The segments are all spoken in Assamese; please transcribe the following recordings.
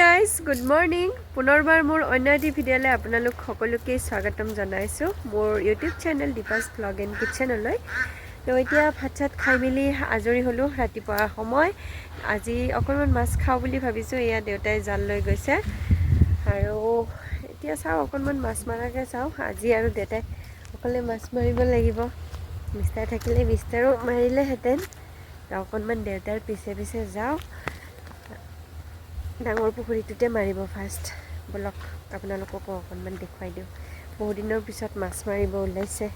Guys, good morning. পুনৰবাৰ মোৰ অন্য এটি ভিডিঅ'লৈ আপোনালোক সকলোকে স্বাগতম জনাইছোঁ মোৰ ইউটিউব চেনেল দীপাছ ভ্লগ এণ্ড কিটচেনলৈ। তো এতিয়া ভাত চাত খাই মেলি আজৰি হ'লোঁ। ৰাতিপুৱা সময়, আজি অকণমান মাছ খাওঁ বুলি ভাবিছোঁ। এয়া দেউতাই জাল লৈ গৈছে আৰু এতিয়া চাওঁ, অকণমান মাছ মাৰাকে চাওঁ। আজি আৰু দেউতাই অকলে মাছ মাৰিব লাগিব। মিষ্টাৰ থাকিলে মিষ্টাৰো মাৰিলেহেঁতেন। তো অকণমান দেউতাৰ পিছে পিছে যাওঁ। ডাঙৰ পুখুৰীটোতে মাৰিব ফাৰ্ষ্ট। ব'লক, আপোনালোককো অকণমান দেখুৱাই দিওঁ। বহুদিনৰ পিছত মাছ মাৰিব ওলাইছে।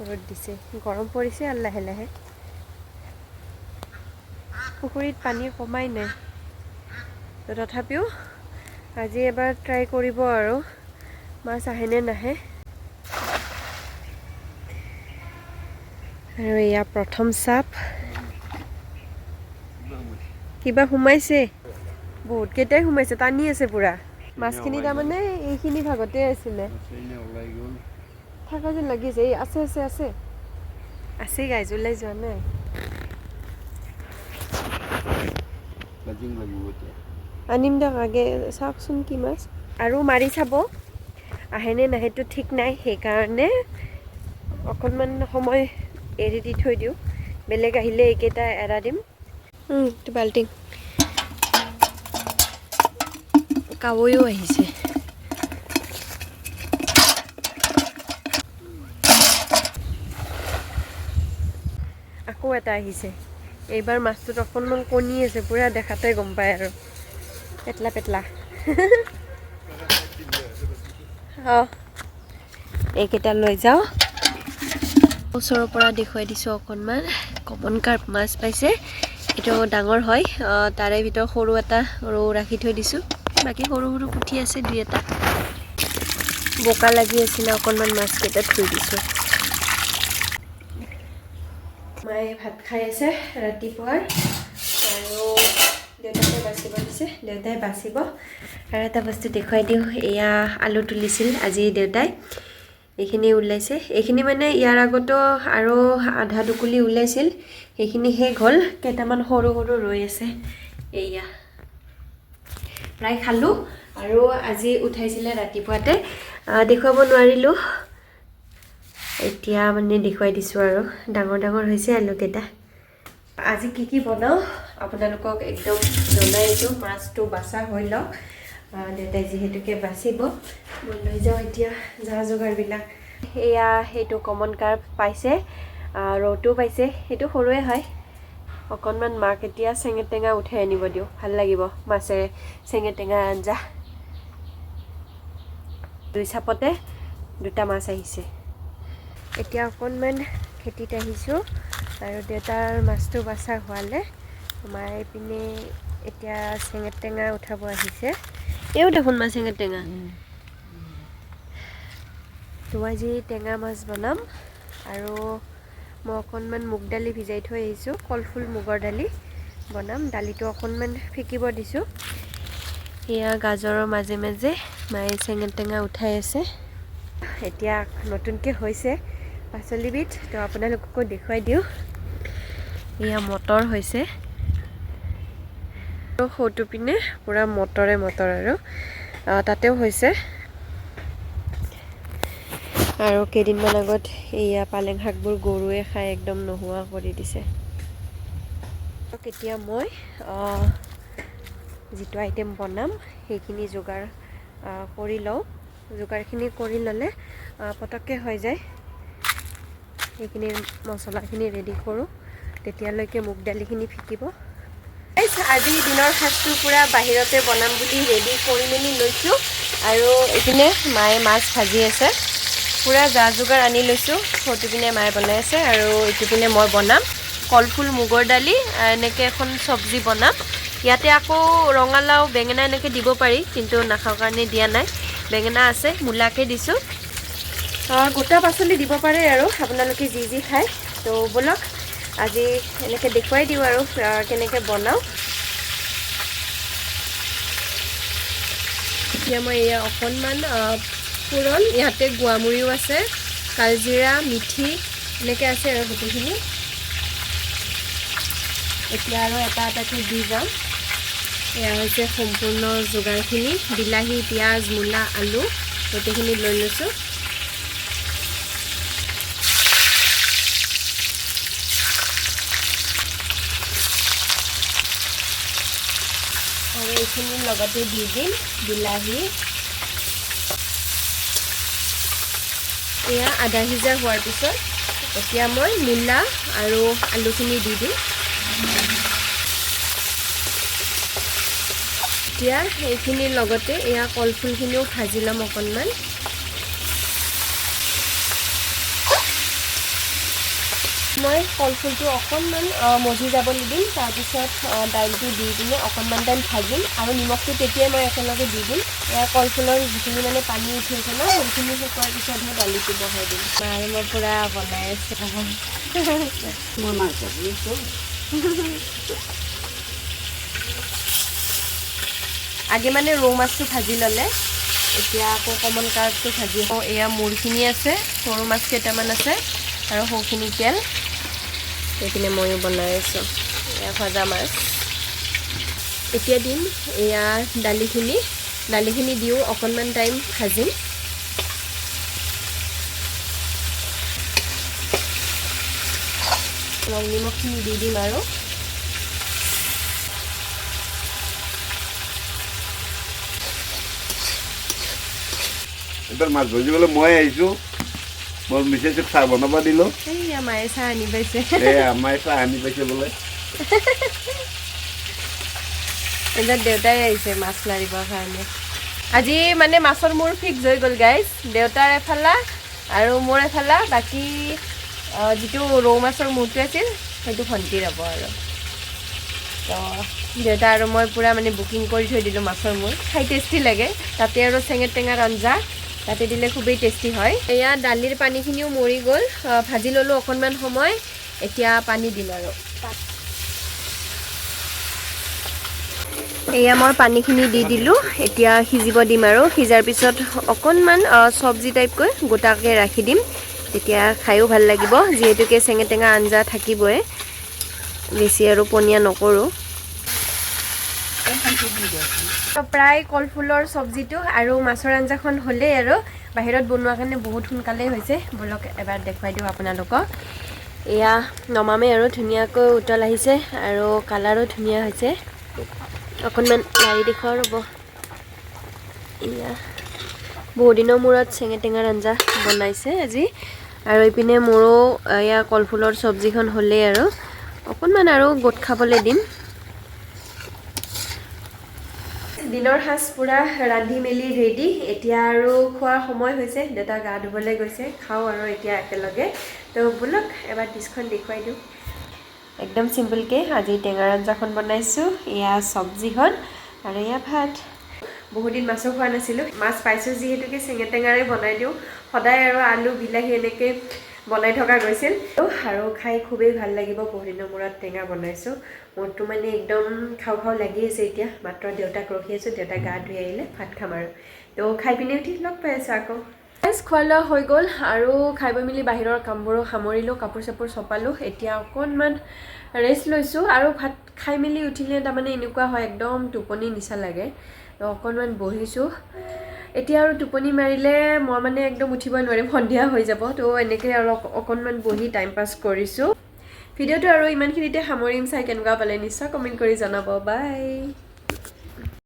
ৰ'দ দিছে, গৰম পৰিছে আৰু লাহে লাহে। পুখুৰীত পানী কমাই নাই। তো তথাপিও আজি এবাৰ ট্ৰাই কৰিব আৰু মাছ আহেনে নাহে। আৰু এয়া প্ৰথম চাপ। কিবা সোমাইছে, বহুত কেইটাই সোমাইছে, টানি আছে পুৰা মাছখিনি। তাৰমানে এইখিনি ভাগতে আছিলে থকা যেন লাগিছে। এই আছে, আছে, আছে, আছে গাইজ, ওলাই যোৱা নাই। আনিম দিয়ক, আগে চাওকচোন কি মাছ। আৰু মাৰি চাব, আহেনে নাহেতো ঠিক নাই, সেইকাৰণে অকণমান সময় এৰি দি থৈ দিওঁ। বেলেগ আহিলে এইকেইটা এৰা দিম। এইটো বাল্টিং। কাৱৈও আহিছে। আকৌ এটা আহিছে। এইবাৰ মাছটোত অকণমান কণী আছে, পূৰা দেখাতে গম পায় আৰু পেটলা পেটলা। অঁ, এইকেইটা লৈ যাওঁ। ওচৰৰ পৰা দেখুৱাই দিছোঁ অকণমান। কমন কাৰ্প মাছ পাইছে। এইটো ডাঙৰ হয়। তাৰে ভিতৰত সৰু এটা ৰৌ ৰাখি থৈ দিছোঁ। বাকী সৰু সৰু পুঠি আছে দুই এটা। বোকা লাগি আছিলে অকণমান, মাছকেইটা থৈ দিছোঁ। মায়ে ভাত খাই আছে ৰাতিপুৱাৰ আৰু দেউতাকে বাচিব দিছে, দেউতাই বাচিব। আৰু এটা বস্তু দেখুৱাই দিওঁ। এয়া আলু তুলিছিল আজি দেউতাই, এইখিনি ওলাইছে। এইখিনি মানে ইয়াৰ আগতো আৰু আধা দুকুলি ওলাইছিল, সেইখিনি শেষ হ'ল। কেইটামান সৰু সৰু ৰৈ আছে। এয়া প্ৰায় খালোঁ। আৰু আজি উঠাইছিলে ৰাতিপুৱাতে, দেখুৱাব নোৱাৰিলোঁ। এতিয়া মানে দেখুৱাই দিছোঁ আৰু ডাঙৰ ডাঙৰ হৈছে আলুকেইটা। আজি কি কি বনাওঁ আপোনালোকক একদম জনাই দিছোঁ। মাছটো বাচা হৈ লওক, দেউতাই যিহেতুকে বাচিব। মই লৈ যাওঁ এতিয়া যা যোগাৰবিলাক। এয়া সেইটো কমন কাৰ্প পাইছে, ৰৌটো পাইছে, সেইটো সৰুৱে হয় অকণমান। মাক এতিয়া চেঙে টেঙা উঠাই আনিব দিওঁ, ভাল লাগিব মাছেৰে চেঙে টেঙা আঞ্জা। দুই চাপতে দুটা মাছ আহিছে। এতিয়া অকণমান খেতিত আহিছোঁ আৰু দেউতাৰ মাছটো বাচা হোৱালে মায়ে পিনে এতিয়া চেঙে টেঙা উঠাব আহিছে। এও দেখোন মা চেঙে টেঙা। তো আজি টেঙা মাছ বনাম আৰু মই অকণমান মুগ দালি ভিজাই থৈ আহিছোঁ। কলফুল মুগৰ দালি বনাম। দালিটো অকণমান ফেকিব দিছোঁ। এয়া গাজৰৰ মাজে মাজে মায়ে চেঙে টেঙা উঠাই আছে। এতিয়া নতুনকৈ হৈছে পাচলিবিধ, তো আপোনালোককো দেখুৱাই দিওঁ। এয়া মটৰ হৈছে। সৌটো পিনে পূৰা মটৰে মটৰ আৰু তাতেও হৈছে। আৰু কেইদিনমান আগত এয়া পালেং শাকবোৰ গৰুৱে খাই একদম নোহোৱা কৰি দিছে। এতিয়া মই যিটো আইটেম বনাম সেইখিনি যোগাৰ কৰি লওঁ। যোগাৰখিনি কৰি ল'লে পটককৈ হৈ যায়। সেইখিনি মছলাখিনি ৰেডি কৰোঁ, তেতিয়ালৈকে মুগ দালিখিনি ফিকিব। আজি দিনৰ সাজটো পূৰা বাহিৰতে বনাম বুলি ৰেডি কৰি মেলি লৈছোঁ। আৰু এইপিনে মায়ে মাছ ভাজি আছে। পূৰা যা যোগাৰ আনি লৈছোঁ। সৌটো পিনে মায়ে বনাই আছে আৰু এইটো পিনে মই বনাম কলফুল মুগৰ দালি, এনেকৈ এখন চব্জি বনাম। ইয়াতে আকৌ ৰঙালাও, বেঙেনা এনেকৈ দিব পাৰি, কিন্তু নাখাওঁ কাৰণে দিয়া নাই। বেঙেনা আছে, মূলাকে দিছোঁ। গোটা পাচলি দিব পাৰে আৰু আপোনালোকে যি যি খায়। তো ব'লক, আজি এনেকৈ দেখুৱাই দিওঁ আৰু কেনেকৈ বনাওঁ। এতিয়া মই এয়া অকণমান ফোৰণ, ইয়াতে গুৱামুৰিও আছে, কালজিৰা, মিঠি এনেকৈ আছে আৰু গোটেইখিনি। এতিয়া আৰু এটা এটাকৈ দি যাম। এয়া হৈছে সম্পূৰ্ণ যোগাৰখিনি। বিলাহী, পিঁয়াজ, মূলা, আলু গোটেইখিনি লৈ লৈছোঁ। আৰু এইখিনিৰ লগতে দি দিম বিলাহী। এয়া আধা সিজা হোৱাৰ পিছত এতিয়া মই মূলা আৰু আলুখিনি দি দিম। এতিয়া এইখিনিৰ লগতে এয়া কলফুলখিনিও ভাজি ল'ম অকণমান। মই কলফুলটো অকণমান মজি যাবলৈ দিম, তাৰপিছত দাইলটো দি পিনে অকণমান টাইম ভাজিম আৰু নিমখটো তেতিয়াই মই একেলগে দি দিম। এয়া কলফুলৰ যিখিনি মানে পানী উঠি আছে ন, সেইখিনি শুকোৱাৰ পিছতহে দালিটো বহাই দিম। আৰু মই পূৰা বনাই আছোঁ। মই মাছ ভাজি আছোঁ। আগে মানে ৰৌ মাছটো ভাজি ল'লে, এতিয়া আকৌ কমন কাৰ্পটো ভাজি। এয়া মূৰখিনি আছে, সৰু মাছ কেইটামান আছে আৰু সৰুখিনি তেল। সেইপিনে ময়ো বনাই আছোঁ। এয়া ভজা মাছ। এতিয়া দিম এয়া দালিখিনি। দালিখিনি দিও অকণমান টাইম ভাজিম। ৰং নিমখখিনি দি দিম আৰু। এইবাৰ মাছ ভাজিবলৈ মই আহিছোঁ। মোৰ মিছেছক চাহ বনাব দিলোঁ। এইয়া মায়ে চাহ আনি পাইছে। এই মায়ে চাহ আনি পাইছে বোলে। এতিয়া দেউতাই আহিছে মাছ লাৰিবৰ কাৰণে। আজি মানে মাছৰ মূৰ ফিক্স হৈ গ'ল গাইজ। দেউতাৰ এফালা আৰু মোৰ এফালা, বাকী যিটো ৰৌ মাছৰ মূৰটো আছিল সেইটো ভণ্টিৰ হ'ব আৰু। তো দেউতা আৰু মই পূৰা মানে বুকিং কৰি থৈ দিলোঁ মাছৰ মূৰ। খাই টেষ্টি লাগে, তাতে আৰু চেঙেৰ টেঙাৰ আঞ্জা তাতে দিলে খুবেই টেষ্টি হয়। এয়া দালিৰ পানীখিনিও মৰি গ'ল, ভাজি ল'লোঁ অকণমান সময়। এতিয়া পানী দিম আৰু। এয়া মই পানীখিনি দি দিলোঁ, এতিয়া সিজিব দিম আৰু। সিজাৰ পিছত অকণমান চব্জি টাইপকৈ গোটাকৈ ৰাখি দিম, তেতিয়া খায়ো ভাল লাগিব। যিহেতুকে চেঙে টেঙা আঞ্জা থাকিবই, বেছি আৰু পনীয়া নকৰোঁ। প্ৰায় কলফুলৰ চব্জিটো আৰু মাছৰ আঞ্জাখন হ'লেই আৰু। বাহিৰত বনোৱাৰ কাৰণে বহুত সোনকালেই হৈছে। ব'লক এবাৰ দেখুৱাই দিওঁ আপোনালোকক। এয়া নমামেই আৰু, ধুনীয়াকৈ উতল আহিছে আৰু কালাৰো ধুনীয়া হৈছে। অকণমান লাৰি দেখুৱাওঁ ৰ'ব। এয়া বহুদিনৰ মূৰত চেঙে টেঙাৰ আঞ্জা বনাইছে আজি। আৰু ইপিনে মোৰো এয়া কলফুলৰ চব্জিখন হ'লেই আৰু, অকণমান আৰু গোট খাবলৈ দিম। দিনৰ সাজ পূৰা ৰান্ধি মেলি ৰেডি। এতিয়া আৰু খোৱাৰ সময় হৈছে। দেউতা গা ধুবলৈ গৈছে, খাওঁ আৰু এতিয়া একেলগে। তো ব'লক এবাৰ ডিছখন দেখুৱাই দিওঁ। একদম চিম্পলকৈ আজি টেঙাৰ আঞ্জাখন বনাইছোঁ, এয়া চব্জিখন আৰু এয়া ভাত। বহুদিন মাছো খোৱা নাছিলোঁ, মাছ পাইছোঁ যিহেতুকে চেঙে টেঙাৰে বনাই দিওঁ। সদায় আৰু আলু বিলাহী এনেকৈ বনাই থকা গৈছিল আৰু খাই খুবেই ভাল লাগিব। বহুদিনৰ মূৰত টেঙা বনাইছোঁ, মোৰতো মানে একদম খাওঁ খাওঁ লাগি আছে এতিয়া। মাত্ৰ দেউতাক ৰখি আছোঁ, দেউতাক গা ধুই আহিলে ভাত খাম আৰু। তো খাই পিনে উঠি লগ পাই আছোঁ আকৌ। খোৱা লোৱা হৈ গ'ল আৰু খাই বৈ মেলি বাহিৰৰ কামবোৰো সামৰিলোঁ, কাপোৰ চাপোৰ চপালোঁ। এতিয়া অকণমান ৰেষ্ট লৈছোঁ আৰু ভাত খাই মেলি উঠিলে তাৰমানে এনেকুৱা হয় একদম টোপনি নিচা লাগে। তো অকণমান বহিছোঁ এতিয়া আৰু টোপনি মাৰিলে মই মানে একদম উঠিবই নোৱাৰিম, সন্ধিয়া হৈ যাব। তো এনেকৈ আৰু অকণমান বহি টাইম পাছ কৰিছোঁ। ভিডিঅ'টো আৰু ইমানখিনিতে সামৰিম। চাই কেনেকুৱা পালে নিশ্চয় কমেণ্ট কৰি জনাব। বাই।